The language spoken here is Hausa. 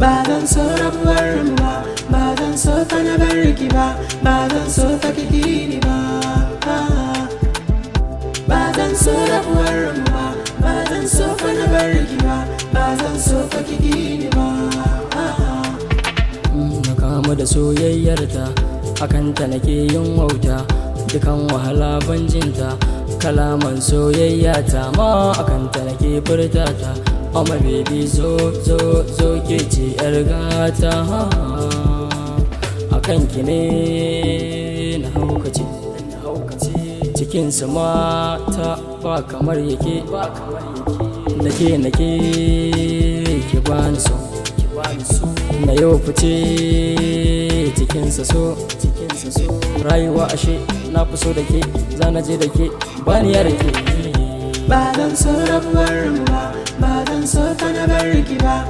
Ba zan so rabuwar mu ba, ba zan so fa na bar ki ba, ba zan so fa ki ni ba. Ba zan so rabuwar mu ba, ba zan so fa na bar ki ba, ba zan so fa ki ni ba. Na kamu da soyayyarta, akanta nake yin wauta, dukan wahala ban jinta, kalaman soyayya ta ma akanta nake furta ta. Oh my baby, zo zo zo, ke ce yar gata, akan ki ne na haukace, na haukace. Cikin su mata ba kamar yake, ba kamar yake. Nake nake ki bani so, ki bani so, na yau fice cikinsa so, cikinsa so. Rayuwa ashe na fi so da ke, zana je da ke, bani ya rake. Ba zan so rabuwar mu ba, ba zan so fa na bar ki ba.